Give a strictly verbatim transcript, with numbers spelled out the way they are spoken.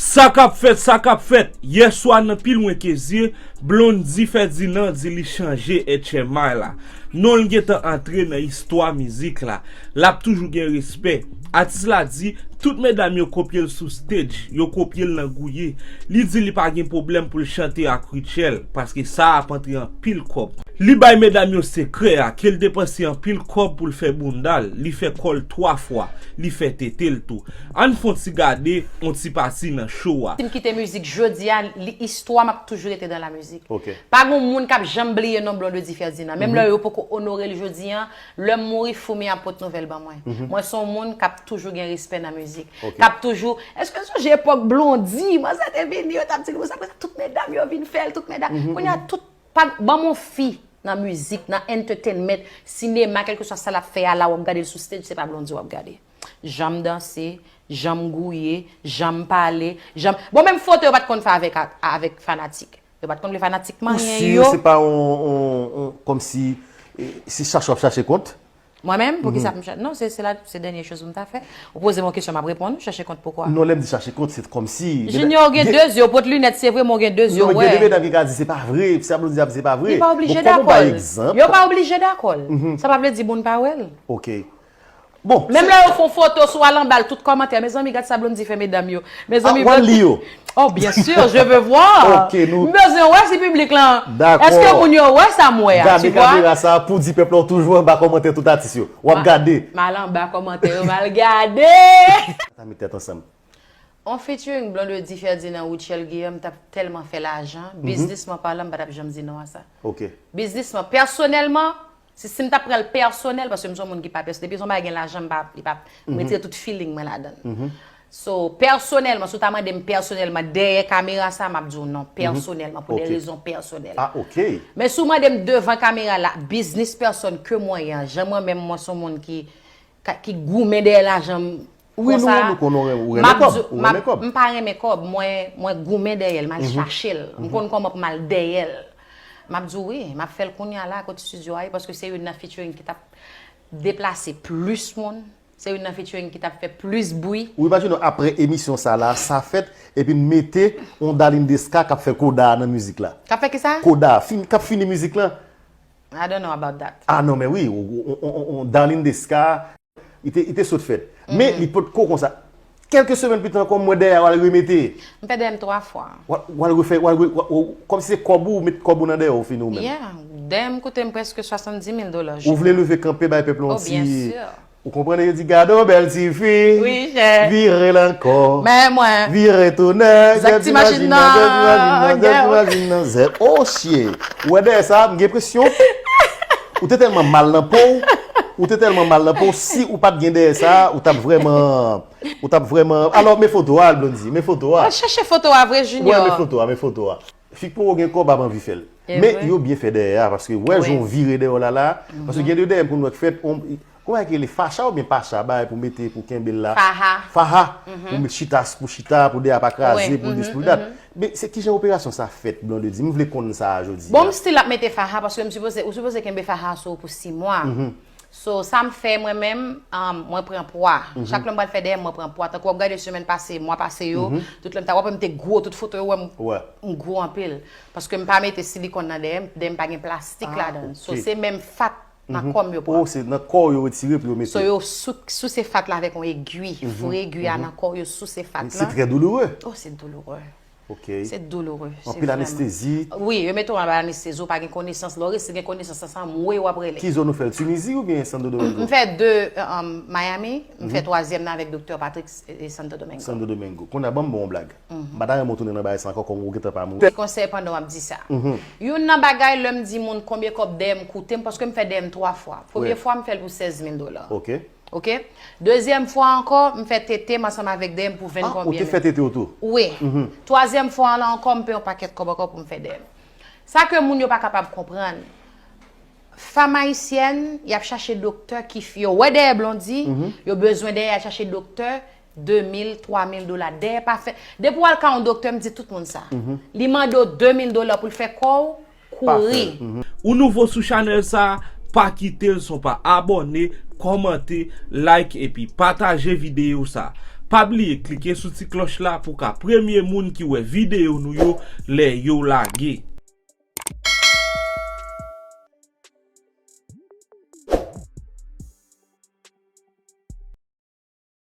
Sa k ap fèt, sa k ap fèt? Yèswa nan Pi Lwen Ke Zye, Blondy Ferdinand di li chanje H M I la. Non l gentan antre nan istwa mizik la. L ap toujou gen respè. Atis la di, tout medam yo kopye l sou stage, yo kopye l nan gouye. Li di li pa gen pwoblèm pou l chante ak Rutshelle, paske sa ap antre anpil kòb. Li bay medam yo sekrè a, ke l depanse anpil kòb pou l fè bounda l, li fè kò l twa fwa, li fè tete l tou. Ann fè yon ti gade yon ti pati nan show a. Si m kite mizik jodi a, li, istwa m ap toujou rete dans la musique. Ok. Pa gen moun k ap janm bliye non Blondedy Ferdinand. Menm lè yo poko onore l jodi a, lè m mouri, fanmi ap pot nouvèl ban mwen. Mwen se yon moun k ap toujou gen respè nan mizik. Ok. K ap toujou, èske w sonje epòk Blonddy, manzè te vini, yo t ap di l konsa, konsa, tout medam yo vin fè l, tout medam. Kounye a, tout, pa, ban m yon fi nan mizik, nan entertainment, sinema, kèlkeswa sa l ap fè a, la w ap gade l sou stage, se pa Blonddy w ap gade. Jan m danse, jan m gouye, jan m pale, jan m... Bon, menm foto yo pa t konn fè avèk, avèk fanatik. Yo pa t konn vle fanatik Ou manyen si yo. Se pa yon, yon kòmsi, eh, se chache w ap chache kont? Mwen menm, poukisa m chache? Non, se, se la, se dènye choz pou m ta fè. Ou poze m yon kesyon, m ap reponn ou, chache kont poukwa? Non, lè m di chache kont, se kòmsi. Junior gen de zye, ou pot linèt, se vre, men w gen de zye, Non, w men gen de wè. medam ki ka di se pa vre, sa Blonddy ap di se pa vre. Li pa oblije Bon, kòman dakò bay l. egzanp? Yo pa oblije dakò l. Sa pa vle di moun pa wè l. Ok. Bon, Menm lè yo fè yon foto sou al anba l, tout kòmantè, mezanmi, gad sa Blonddy fè medam yo. Mezanmi, Ah, w al li yo? Oh, bien sûr, je veux voir. Ok, nou- M bezwen wè si piblik lan. Dakò. Èske moun yo wè sa m wè a, Gade tu vois? Kamera sa pou di pèp la w toujou anba kòmantè tout atis yo. W ap gade. M al anba kòmantè yo, m al gade. Ta met tèt ansanm. On featuring Blondedy Ferdinand, Rutshelle Guillaume t ap tèlman fè lajan, biznisman palan, m pa t ap janm di non a sa. Ok. Biznisman, pèsonèlman, si, si m t ap pran l pèsonèl, paske m se yon moun ki pa pèsonèl, depi se yon bagay gen lajan, m pa, li pa, m retire tout feeling mwen ladan l. So, pèsonèlman, si w ta mande m pèsonèlman, dèyè kamera sa, m ap di w non, pèsonèlman, pou de Ok. rezon pèsonèl. Ah, ok. Men si w mande m devan kamera la, biznis pèsòn ke mwen ye an, jan mwen menm, mwen se yon moun ki, ka- ki goumen dèyè lajan m Wi, nou, konsa, nou konnen ou renmen m ap kòb, di- ou m ap- renmen kòb. M pa renmen kòb, mwen, mwen goumen dèyè l, m al chache l. M konn kòman pou m al dèyè l. M ap di w wi, m ap fè l kounye a la, kote studio a ye, paske se youn nan featuring ki t ap deplase plis moun. Se youn nan featuring ki t ap fè plis bri. Ou imajine w, apre emisyon sa la, sa fèt, epi n mete yon Darline Desca k ap fè koda nan mizik la. K ap fè ki sa? Koda, fin, k ap fini mizik lan. I don't know about that. Ah non, men wi, on, on, on, on Darline Desca, li te, li te sot fèt. Men li potko konsa. Kèlke semèn pita ankò, m wè dèyè a w al remete. M fè dèyè m twa fwa. W al, w al refè, w al re, w, w, kòmsi se kòb ou, ou met kòb ou nan dèyè w fini ou menm. Yeah, dèyè m koute m prèske swasanndis mil dola. Ou vle leve kanpe bay pèp la Oh, yon ti. Bien sûr. Ou konprann yo di gade yon bèl ti fi. Wi, chè. Vire l ankò. Men mwen. Vire tounen. Zèk ti machin nan, Zèk ti machin nan. Zèk. Oh shit. Ou wè dèyè sa, m gen presyon. Ou te tèlman mal nan po w. Ou te tèlman mal nan po w. Si ou pa t gen dèyè sa, ou t ap vrèman. Ou t ap vrèman. Alò, men foto a, Blondedy. Men foto a. Al chache foto a vre, Mwen Junior. men foto a, men foto a. Fi k poko gen kòb ap anvi fè l. E Men vre. Yo byen fè dèyè a, paske wè Wi. Jan w vire dèyè w la la, paske gen de dèyè m konn wè k fèt, on, kòman e rele, facha oubyen pacha, bagay pou mete, pou kenbe l la. Faha. Faha. Pou met chita, pou chita, pou dèyè a pa kraze, Wi, pou dis, pou dat. Men se kijan operasyon sa fèt, Blondedy? M vle konn sa a jodi. Bon, m still ap mete faha, paske m sipoze, ou sipoze kenbe faha sou ou pou sis mwa. So, sa m fè mwen menm, um, mwen pran pwa. Chak lè m pral fè dèyè m, mwen pran pwa. Tankou w ap gade semèn pase, mwa pase yo, tout lè m ta, w ap wè m te gwo, tout foto yo, w wè m, Wè. M gwo anpil. Paske m pa mete silikòn nan dèyè m, dèyè m pa gen plastik ladan l. So, se menm fat nan kò m yo pran. Oh, se nan kò w yo retire pou yo mete. So, yo sou, souse fat la avèk yon egwi. Foure egwi a nan kò w, yo souse fat Se la. Trè douloure. Oh, se douloure. Ok. Se douloure. Anpil anestezi. Wi, yo mete w anba anestezi, ou pa gen konesans. Lè w resi gen konesans, sa sa mwe w ap rele. Ki zòn ou fè l? Tunizi oubyen Santo Domingo? M fè de, um, Miami, m fè twazyèm nan avèk Doktè Patrick e, e Santo Domingo. Santo Domingo. Kounye a ban m bon blag. M pa ta renmen w tounen nan bagay sa ankò, kòm ou gentan pa mouri. Ti konsèy pandan w ap di sa. Youn nan bagay, lè m di moun konbyen kòb dèyè m koute m, paske m fè dèyè m twa fwa. Premye Wi. Fwa, m fè l pou sèz mil dola. Ok. Ok? Dezyèm fwa ankò, m fè tete m ansanm avèk dèyè m pou venn Ah, ou konbyen. Te fè tete w tou? Wi. Twazyèm fwa an la ankò, m peye yon pakèt kòb ankò pou m fè dèyè m. Sa ke moun yo pa kapab konprann, fanm ayisyèn, y ap chache doktè ki f-, yo wè dèyè Blondedy, yo bezwen dèyè, y al chache doktè, de mil, twa mil dola. Dèyè pa fè. Depi w al ka yon doktè, m di tout moun sa. Li mande w de mil dola pou l fè kò w, kouri. Ou nouvo sou chanèl sa, pa kite l san w pa abòne, kòmante, like epi pataje videyo sa. Pa bliye klike sou ti klòch la pou w ka premye moun ki wè videyo nou yo lè yo lage.